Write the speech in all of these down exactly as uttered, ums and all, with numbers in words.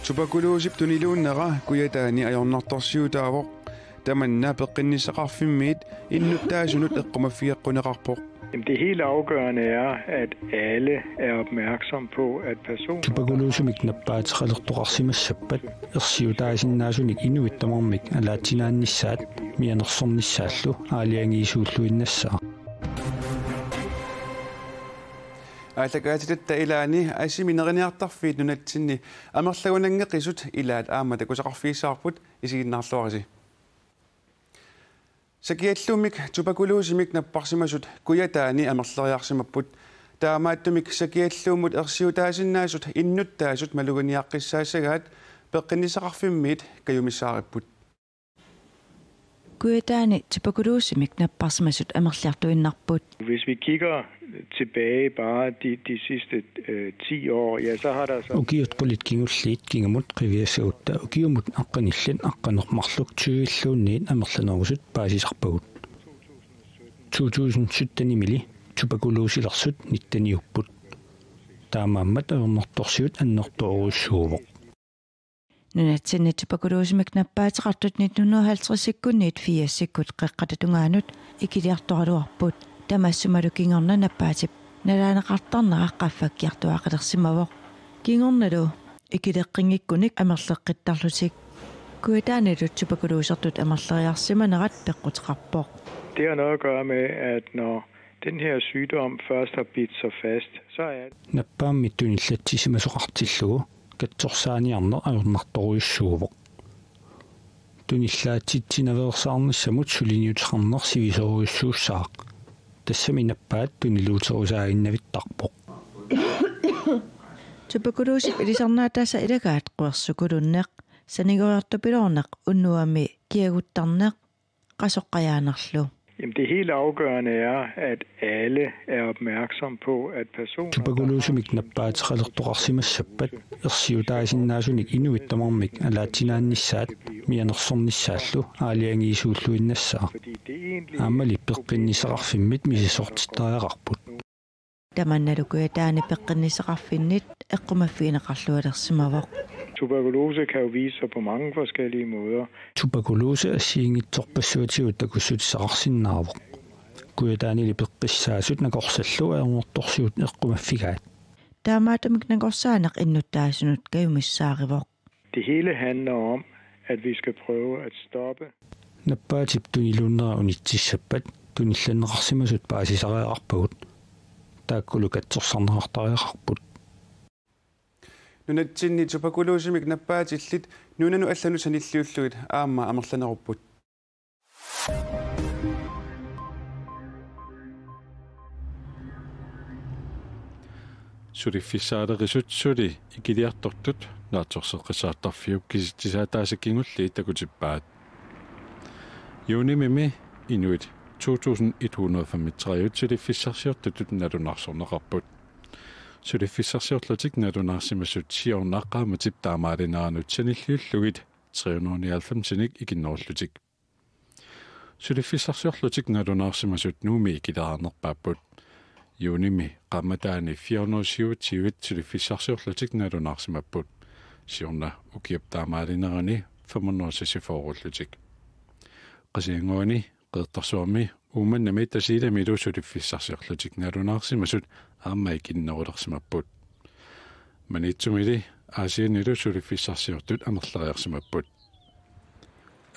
Tuberkulosip tuniluunnera Kujataani ajornartorsiutaavoq. Tamanna peqqinnissaqarfimmiit innuttaasunut eqqumaffigeqquneqarpoq. Jamen, det helt afgørende er, at alle er opmærksom på, at personer, der har Tuberkulosemik nappaateqalertoqarsimassappat ersiutaasinnaasunik inuit tamarmik alaatsinaannissaat mianersornissaallu aalajangiisuulluinnassaaq. Aallakaatitatta ilaanni Assimi neriniartarfiit nunatsinni amerlagunanngeqisut ilaat aamma takusaqarfigissavarput, isiginnaarluarisi. Sakialluummik tuberkulosemik napparsimasut Kujataani amerleriarsimapput. Taamaattumik sakialluummut ersiutaasinnaasut innuttaasut maluginiaqqissaassagaat peqqinnissaqarfimmiit kajumissaaripput. Kujataani tuberkulosemik napparsimasut amerliartuinnarput. Hvis vi kigger tilbage bare de, de sidste, øh, ti år, ja, så har der så Ukiut qulit kingulliit kingumut qiviassagutta ukiumut aqqanillit aqqaneq-marluk tyvilluunniit amerlanerusut paasisarpagut. To tusind syttenimili tuberkulosilersut nitteniupput. Taamaammat ajornartorsiut annertoorujussuuvoq. Nunatsinni tuberkulosemik nappaateqartut nitten hundrede og halvtredsikkunniit firsikkut qeqqata tungaanut ikiliartoraluarput. Tamassumalu kingorna nappaatip nalaaneqartarnera qaffakkiartuaaqqalersimavoq. Kingornalu ikileqqinngikkunik amerleqqittarlutik. Kujataanilu tuberkulosertut amerleriarsimanerat peqquteqarpoq. Det har noget at gøre med, at når den her sygdom først har bidt sig fast, så er Nappaammik tunillatsisimasoqartillugu katsorsaaniarneq ajornartorujussuuvoq. Tunillaatsitsinaveersaarnissamut suliniuteqarneq sivisoorujussuussaaq. Tassami nappaat tuniluuterusaaginnavittarpoq. Tuberkulosip ilisarnaataasa ilagaat quersukulunneq, sanigoortupiloorneq, unnuami kiaguttarneq, qasoqqajaannarlu. Jamen, det helt afgørende er, at alle er opmærksom på, at personer, der har Tuberkulosemik nappaateqalertoqarsimassappat ersiutaasinnaasunik inuit tamarmik alaatsinaannissaat mianersornissaallu aalajangiisuulluinnassaaq. Fordi det egentlig Aammali peqqinnissaqarfimmit misissortittariaqarput. Tamannalu Kujataani peqqinnissaqarfinnit eqqumaffigineqarlualersimavoq. Tuberkulose kan jo vise sig på mange forskellige måder. Tuberkulose assigiinngitsorpassuatigut takussutissaqarsinnaavoq. Kujataanili peqqissaasut nakorsallu ajornartorsiut eqqumaffigaat. Taamaattumik nakorsaaneq innuttaasunut kajumissaarivoq. Det hele handler om, at vi skal prøve at stoppe. Nappaatip tuniluunnera unitsissappat tunillanneqarsimasut paasisariaqarpagut. Taakkulu katsorsarneqartariaqarput. Nunatsinni tuberkulosemik nappaatillit nunanut allanut sanilliullugit aamma amerlanerupput. Suliffissaalerisut suli ikiliartortut naatsorseqqissaartarfiup kisitsisaataasa kingulliit takutippaat. Juunimi inuit to tusind et hundrede femogtredive suliffissarsiortutut nalunaarsorneqarput. Suliffissarsiorlutik nalunaarsimasut siorna qaammatip taamaalineranut sanilliullugit tre hundrede nioghalvfemsinik ikinnerullutik. Suliffissarsiorlutik nalunaarsimasut Nuummi ikiliarnerpaapput. Juunimi qaammataani fire hundrede syvogtyve suliffissarsiorlutik nalunaarsimapput. Siorna ukiup taamaalinerani fem hundrede seksogfyrreullutik. Qasigiannguani, Qeqertarsuarmi, Uummannami Tasiilamilu suliffissarsiorlutik nalunaarsimasut aamma ikinnerulersimapput. Maniitsumili Aasiannilu suliffissarsiortut amerleriarsimapput.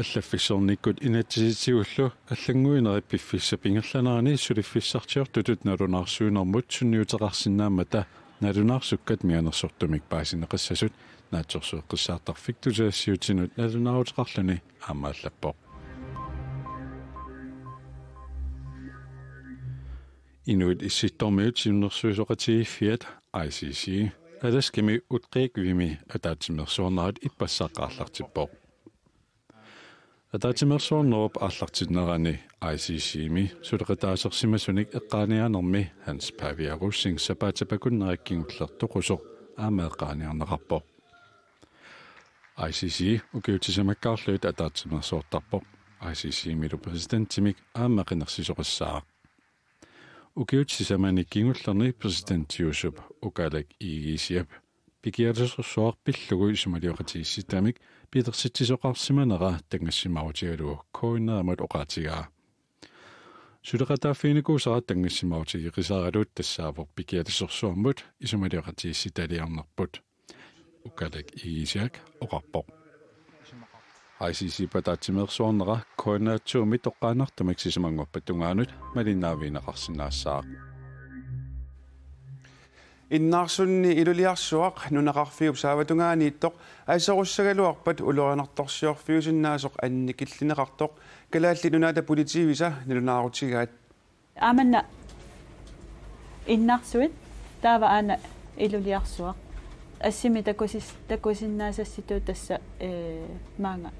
Allaffissornikkut inatsisitigullu allannguinerit piffissap ingerlanerani suliffissarsiortutut nalunaarsuinermut sunniuteqarsinnaammata nalunaarsukkat mianersortumik paasineqassasut naatsorsueqqissaartarfik tusagassiuutinut nalunaaruteqarluni aamma allappoq. Inuit Issittormiut siunnersuisoqatigiiffiat I C C Alaskami Utqiagvimi ataatsimeersuarnerat ippassaq aallartippoq. Ataatsimeersuarnerup aallartinnerani I C C-mi suleqataasersimasunik eqqaaniaanermi Hans Pavia Rosing sapaatip akunnerini kingulleq toqusoq aamma eqqaaniarneqarpoq. I C C ukiut sisamakkaarlugit ataatsimeersuartarpoq. I C C-milu præsidentimik aamma qinersisoqassaaq. Ukiut sisamani kingullerni præsidentiusup Ukaleq Igisiap pikialisorsuaq pillugu isumalioqatigiissitamik pilersitsisoqarsimanera tanngassimaarutigalugu K N R-imut oqaatigaa. Suleqataaffiginikuusara tanngassimaarutigeqisaralu tassaavoq pikialisorsuarmut isumalioqatigiissitaliornerput, Ukaleq Igisiak oqarpoq. I C C-p ataatsimeersuarnera K N R to-mi toqqaannartumik sisamanngorpat tungaanut malinnaavigineqarsinnaassaaq. Innaarsunni iluliarsuaq nunaqarfiup saavatungaaniittoq aserussagaluarpat ulorianartorsiorfiusinnaasoq annikillineqartoq Kalaallit Nunaata Politiivisa nalunaarutigaat. Aamanna innaarsuit taava aana iluliarsuaq. Assimi takusis-, takusinnaasassitut tassa, ee, maanga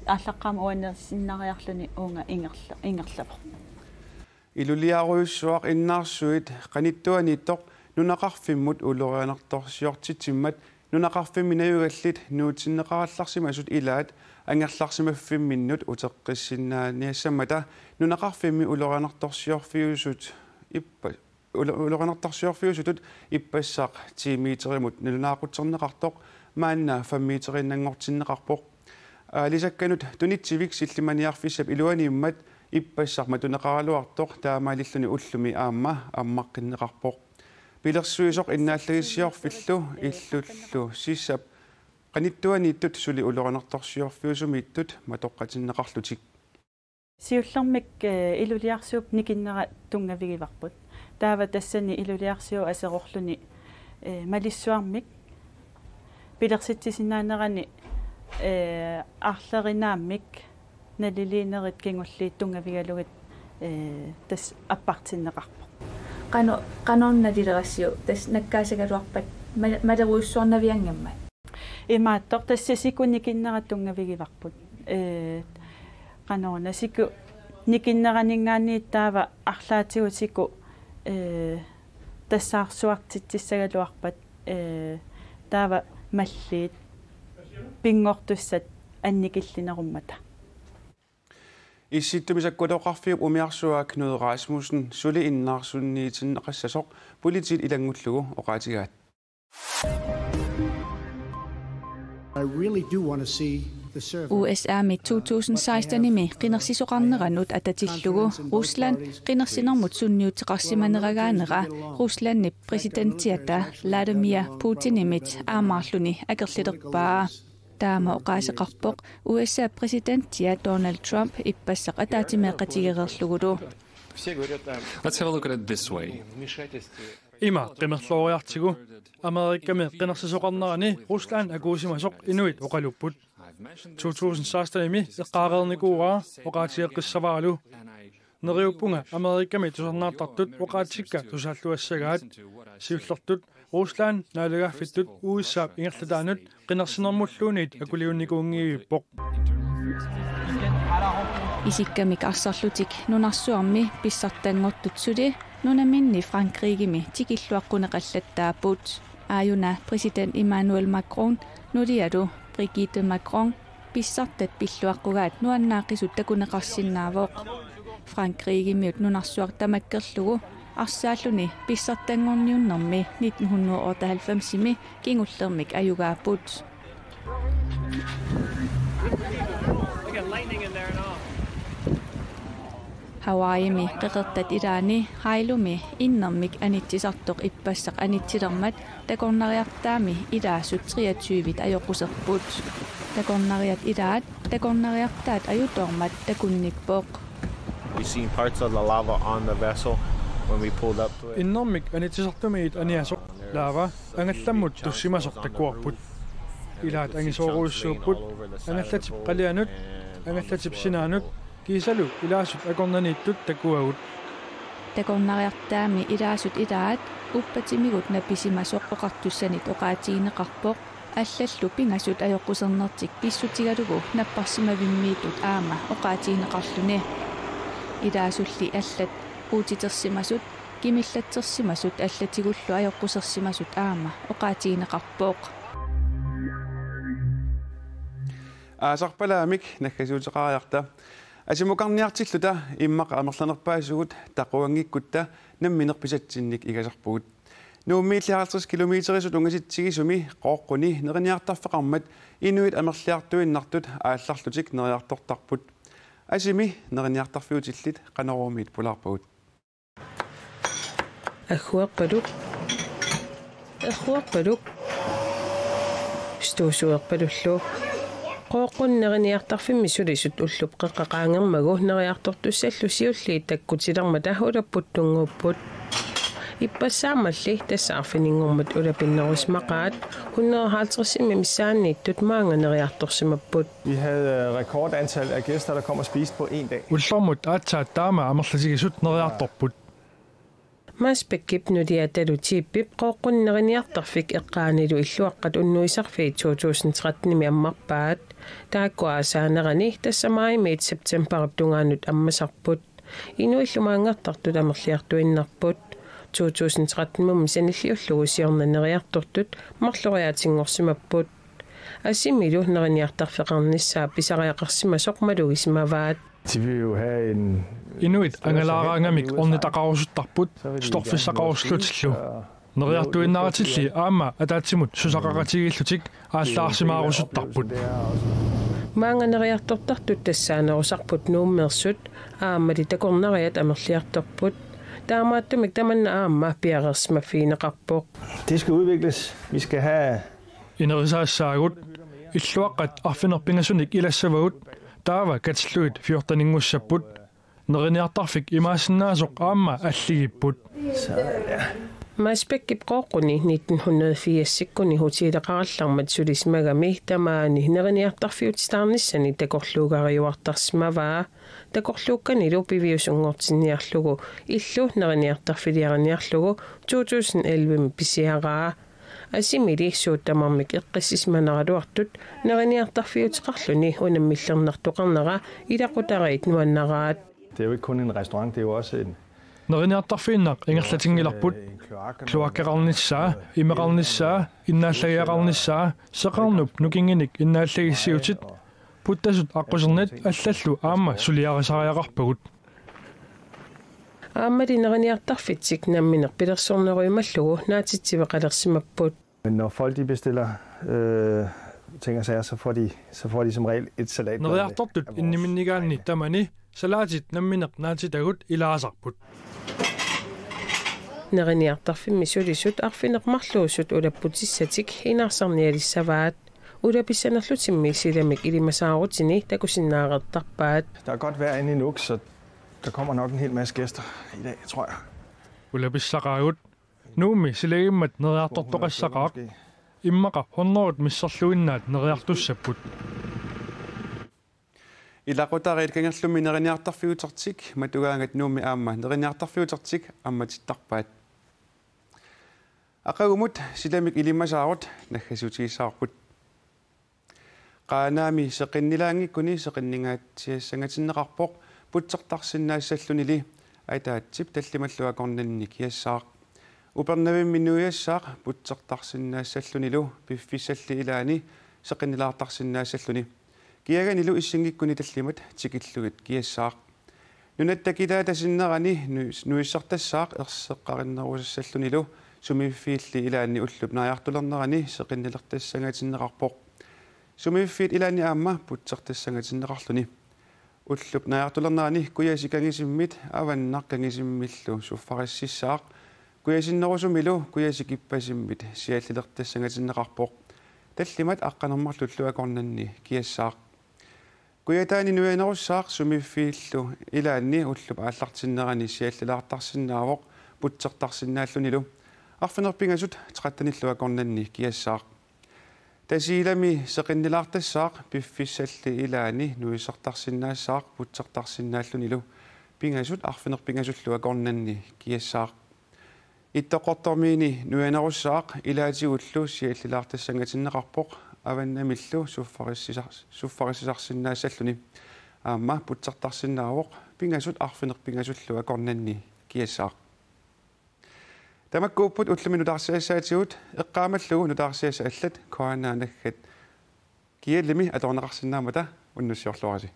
aallaqqaammut uannersinnariarluni uunga ingerla-, ingerlavoq. Iluliarujussuaq innaarsuit qanittuaniittoq nunaqarfimmut ulorianartorsiortitsimmat nunaqarfimmi najugallit nuutsinneqarallarsimasut ilaat angerlarsimaffimminnut uteqqissinnaaniassammata nunaqarfimmi ulorianartorsiorfiusut ippa-, ulo-, ulorianartorsiorfiusutut ippassaq ti meterimut nalunaaqutserneqartoq maanna fem meteriinnanngortinneqarpoq. Aalisakkanut tunitsivik sillimaniarfissap iluaniimmat ippassaq matuneqaraluartoq taamaalilluni ullumi aamma ammaqqinneqarpoq. Pilersuisoq innaallagissiorfillu illullu sissap qanittuaniittut suli ulorianartorsiorfiusumiittut matoqqatinneqarlutik. Siullermik, ee, iluliarsuup nikinnera tunngavigivarput. Taava tassani iluliarsuup aserorluni, ee, malissuarmik pilersitsisinnaanerani, ee, arlerinaammik naliliinerit kingulliit tunngavigalugit, ee, tassa appartinneqarpoq. Qano-, qanoruna nalilerassiuk tassa nakkaasagaluarpat ma-, malerujussuarnavianngimmat? Imaattoq tassa siku nikinnera tunngavigivarput. Ee, qanoruna siku nikinneraninngaanniit taava arlaatigut siku, ee, tassaarsuartitsissagaluarpat, ee, taava malliit pinngortussat annikillinerummata. Issittumi Sakkutoqqarfiup umiarsuaa Knud Rasmussen suli innaarsunniitinneqassasoq politiit ilanngullugu oqaatigaat. I really do want to see the survey. U S A-mi to tusind seksten-imi qinersisoqarneranut atatillugu Rusland qinersinermut sunniuteqarsimaneragaanera Ruslandip præsidentiata Vladimir Putinimit aammaarluni akerlilerpaa. Taama oqaaseqarpoq U S A-p præsidentia Donald Trump ippassaq ataatsimeeqatigereerlugulu. Let's have a look at it this way. Ima qimerlooriartigu, Amerikami qinersisoqarnerani Rusland akuusimasoq inuit oqaluupput. To tusind seksten-imi eqqaareernikuuara oqaatigeqqissavaralu. Neriuppunga Amerikami tusarnaartartut oqaatsikka tusaalluassagaat. Siullertut Rusland naalagaaffittut U S A-p ingerlataanut qinersinermulluunniit akuliunnikuunngivippoq. Isikkamik arsarlutik nunarsuarmi pissartanngortut suli nunaminni Frankrigimi tikilluaqquneqallattaapput. Aajuna præsident Emmanuel Macron nulialu Brigitte Macron pissartat pilluaqqugaat nuannaaqisut takuneqarsinnaavoq. Frankrigimiut nunarsuaq tamakkerlugu arsaalluni pissartanngorniunnermi nitten hundrede og otteoghalvfems-imi kingullermik ajugaapput. Hawaiimi qeqertat ilaani Hailumi innermik anitsisartoq ippassaq anitsilermat takornariartaami ilaasut treogtyve ajoquserput. Takornariat ilaat takornariartaat ajutoormat takunnippoq. We seen parts of the lava on the vessel when we pulled up to it. Innermik anitsisartumiit aniasoq laava angallammut tussimasoq takuarput. Ilaat angisoorujussuupput, angallatip qalianut, angallatip sinaanut, kiisalu ilaasut akornanniittut takuagut. Takornariartaami ilaasut ilaat uppatimigut napisimasoq oqartussanit oqaatigineqarpoq, allallu pingasut ajoqusernertik pissutigalugu napparsimavimmiittut aamma oqaatigineqarluni. Ilaasulli allat puutitersimasut, kimillatsersimasut allatigullu ajoqusersimasut aamma oqaatigineqarpoq. Aasarpalaamik naggasiuteqariarta. Asimukarniartilluta immaqa amerlanerpaasugut taquanngikkutta nammineq pisatsinnik igasarpugut. Nuummiilli halvtreds kilometerisut ungasitsigisumi Qooqquni neriniartarfeqarmat inuit amerliartuinnartut aallarlutik neriartortarput. Asimi neriniartarfiutillit Qanoruumiit pulaarpagut. Agguerpaluk. Erruerpaluk. Støvsugerpalullu. Qooqquni neriniartarfimmi sulisut ullup qeqqa qaangermagu neriartortussallu siulliit takkutilermata ulapputtunnguupput. Ippassaammalli tassa arfininngormat ulapinnerusimaqaat, hundrede og halvtredsimmi missaanniittut maanga neriartorsimapput. Vi havde øh, rekordantal af gæster, der kom og spiste på en dag. Ullormut aatsaat taama amerlatigisut neriartorput. Mads Bækkip nuliatalu Tiippip Qooqquni neriniartarfik eqqaanilu illuaqqat unnuisarfiit to tusind tretten-imi ammarpaat. Taakku aasaanerani tassa maajimiit septemberip tungaanut ammasarput. Inuillu maanngartartut amerliartuinnarput. To tusind tretten-imummi sanilliullugu siorna neriartortut marloriaatinngorsimapput. Asimilu neriniartarfeqarnissaa pisariaqarsimasoq malugisimavaat. De vil jo have en Inuit angalaaraangamik ornitaqarusuttarput, storfissaqarusullutillu. Neriartuinnaratilli aamma ataatsimut susaqaqatigiillutik aallaarsimaarusuttarput. Maanga neriartortartut tassaanerusarput Nuummeersut, aammali takornariat amerliartorput. Taamaattumik tamanna aamma piareersimaffigineqarpoq. Det skal udvikles. Vi skal have Inerisaassaagut, illuaqqat arfineq-pingasunik ilassavagut, taava katillugit fjorteninngussaapput. Neriniartarfik imaassinnaasoq aamma alligipput. Mads Bækkip Qooqquni nitten hundrede firsikkuni hotelleqarallarmat sulisimagami tamaani neriniartarfiutitaarnissani takorluugariuartarsimavaa. Takorluukkanilu piviusunngortinniarlugu illu neriniartarfiliariniarlugu to tusind elleve-mi pisiaraa. Asimili suut tamarmik eqqissisimaneraluartut neriniartarfiuteqarluni unammillernartoqarnera ilaqutariit nuannaraat. Det er jo ikke kun en restaurant, det er jo også en Neriniartarfiinnaq ingerlatinngilarput. Kloakkeqarnissaa, imeqarnissaa, innaallagiaqarnissaa, seqernup nukinnginik innaallagissiutit, puttasut aqqusernit allallu aamma suliarisariaqarpagut. Aammali neriniartarfitsik nammineq pilersornerujumallugu naatitsiveqalersimapput. Men når folk de bestiller, øh, ting og sager, så får de, så får de som regel et salatblad med. Neriartortut inniminnigaanni tamani salaatit nammineq naatitagut ilaasarput. Neriniartarfimmi sulisut arfineq-marluusut ulapputissatik inaarsarnialissavaat. Ulapissanerlutimmi silamik ilimasaarutini takusinnaareertarpaat. Der er godt vejr inde i Nuuk, så der kommer nok en hel masse gæster i dag, tror jeg. Ulapissaqaagut. Nuummi silagimmat neriartortoqassaqaaq. Immaqa hundredet misserluinnaat neriartussapput. Ilaqutariit kangerlummi neriniartarfiutertik matugaangat Nuummi aamma neriniartarfiutertik ammatittarpaat. Aqagumut silamik ilimasaarut naggasiutigissavarput. Qaanaami seqinnilaanngikkuni seqinnilaartiassanngatinneqarpoq putsertarsinnaassallunili, ataatsip tallimallu akornanni kiassaaq. Upernavimmi nuiassaaq putsertarsinnaassallunilu piffissalli ilaani seqinnilaartarsinnaassalluni. Kiaganilu issinngikkuni tallimat tikillugit kiassaaq. Nunatta kilaata sinnerani nuis-, nuissartassaaq erseqqarinnerusassallunilu sumiiffiilli ilaanni ullup naajartulernerani seqinnilertassanngatinneqarpoq. Sumiiffiit ilaanni aamma putsertassangatinneqarluni. Ullup naajartulernerani kujasi kangisimmit avannaq kangisimmillu suffarississaaq. Kujasinnerusumilu kujasi kippasimmit siallilertassangatinneqarpoq. Tallimat aqqaneq-marlullu akornanni kiassaaq. Kujataani nuianerussaaq sumiiffiillu ilaanni ullup aallartinnerani siallilaartarsinnaavoq putsertarsinnaallunilu. Arfineq-pingasut trettenillu akornanni kiassaaq. Tasiilami seqinnilaartassaaq piffissalli ilaani nuissartarsinnaassaaq putsertarsinnaallunilu. Pingasut arfineq-pingasullu akornanni kiassaaq. Ittoqqortoormiini nuianerussaaq ilaatigullu siallilaartassangatinneqarpoq avannamillu suffarissisar-, suffarissisarsinnaassalluni. Aamma putsertarsinnaavoq pingasut arfineq-pingasullu akornanni kiassaaq. Tamakkuupput ullumi nutaarsiassaatigut, eqqaamallugu nutaarsiassat allat K N R naggat G L-imi atorneqarsinnaammata unnussiorluarisi.